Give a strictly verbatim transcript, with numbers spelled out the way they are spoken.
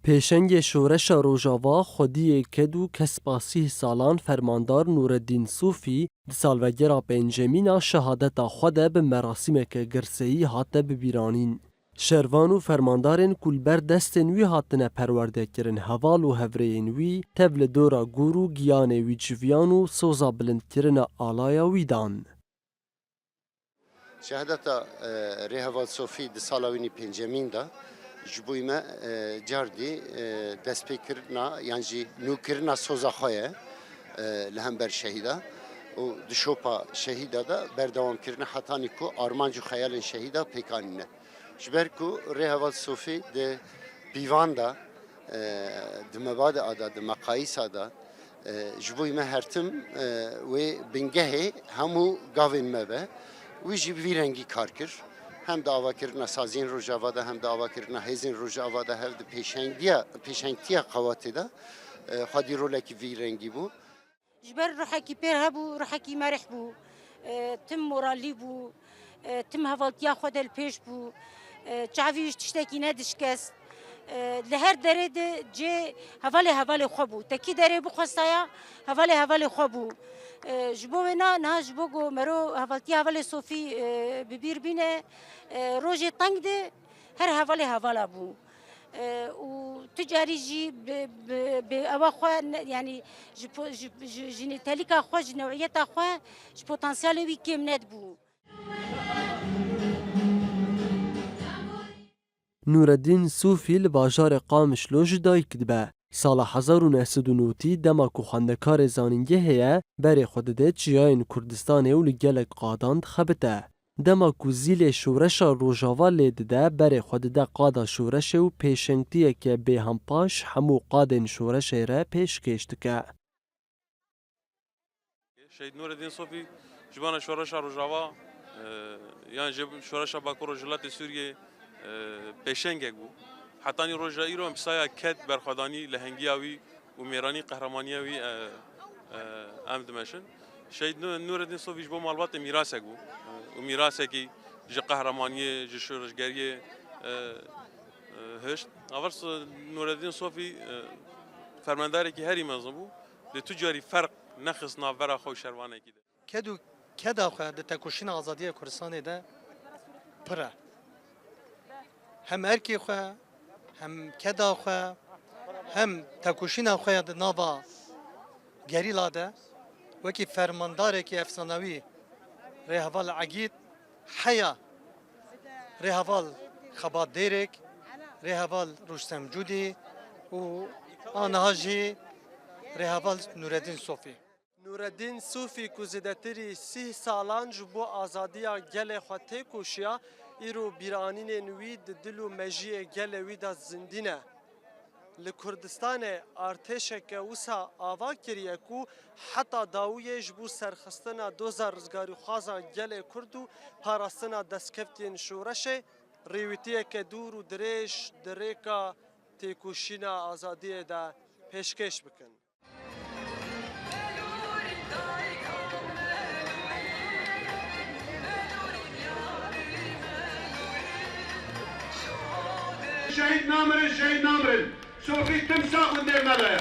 Pêşengê Şoreşa Rojava xwediyê ked û kespa sîh salan Fermandar Nûreddîn Sofî di salvegera pêncemîn a şehadeta xwe de bi merasîmeke girseyî hate bibîranîn. Şervan û fermandarên ku li ber destên wî hatine perwerdekirin, heval û hevrêyên wî tev li dora gor û giyanê wî civiyan û soza bilindkirina alaya wî dan. Şehadeta, e, Rêheval Sofî di sala wînî pêncemîn de ji bo me, e, cardî, e, destpêkirina yan jî nûkirina soza xwe ye, e, li hember şehîda û di şopa şehîda de berdewamkirine hetanî ku armanc û xeyalên şehîda pêk anîne. Ji ber ku Rêheval Sofî di pîvan de, e, di mebadea de, di meqayîsa de, e, ji bo me her tim, e, wê bingehê hemû gavên me be. Wî jî bi vî rengî kar kir. Hem di avakirina saziyên Rojava de, hem di avakirina hêzên Rojava de, hem di pêşengiya, pêşengtiya qewatê de, e, xwedî rolekî vî rengî bû. Ji ber ruhekî pêr hebû, ruhekî merih bû. E, tim moralî bû. E, tim hevaltiya xwe de li pêş bû. E, çavî wî ji tiştekî nedişkest. E, li her derê de cê hevalê hevalê xwe bû. Tekî derê bixwestaya hevalê hevalê xwe bû. E, ji bo wê na, niha ji bo ku mero hevaltiya hevalê Sofî, e, bi bîr bîne, e, rojê teng de her hevalê hevala bû. E, û tu carî jî bi, bi, bi ewa xwe ne, yanî ji po-, ji, ji, ji nîtelîka xwe, ji newiyeta xwe, ji potansiyalê wî kêm nedibû. Nûreddîn Sofî li bajarê Qamişlo ji dayik dibe. Sala hezar û neh sed û notî dema ku xwendekarê zanîngehê ye, berê xwe dide çiyayên Kurdistanê û li gelek qadan dixebite. Dema ku zîlê şoreşa Rojava lê dide, berê xwe dide qada şoreşê û pêşengtiyeke bêhempa ji hemû qadên şoreşê re pêşkêş dike. Şehîd Nûreddîn Sofî ji bona şoreşa Rojava, e, yan jî şoreşa Bakur Rojhilatê Sûriyê, e, pêşengek bû. Hetanî roja îro em bi saya ked berxwedanî, lehengiya wî û mêranî qehremaniya wî, e, e, em dimeşin. Şehîd Nû-, Nûreddîn Sofî ji bo malbatê mîrasek bû, e, û mîrasekî ji qehremaniyê, ji şoreşgeriyê, e, e, hişt. Aver Nûreddîn Sofî, e, fermendarekî herî mezin bû. Lê tu carî ferq nexist navbera xwe û şervanekî de. Ked û keda xwe di tekoşîna azadiyê Kurdistanê de pir e. Hem erkê xwe, hem keda xwe, hem tekoşîna xwe ya di nava gerîla de wekî fermandarekî efsanewî Rêheval Egîd heya Rêheval Xebat Dêrek, Rêheval Rûstem Cûdî û aniha jî Rêheval Nûreddîn Sofî. Nûreddîn Sofî ku zêdetirî sîh salan ji bo azadiya gelê xwe têkoşiya, îro bîranînên wî di dil û mejiyê gelê wî de zindî ne. Li Kurdistanê artêşeke wisa ava kiriye ku heta dawiyê ji bo serxistina doza rizgarîxwazan gelê Kurd û parastina destkeftiyên şoreşê rêwîtiyeke dûr û dirêj di rêka têkoşîna azadiyê de pêşkêş bikin. Şehîd namirin, şehîd namirin. Sofî timsa gundê me de ye.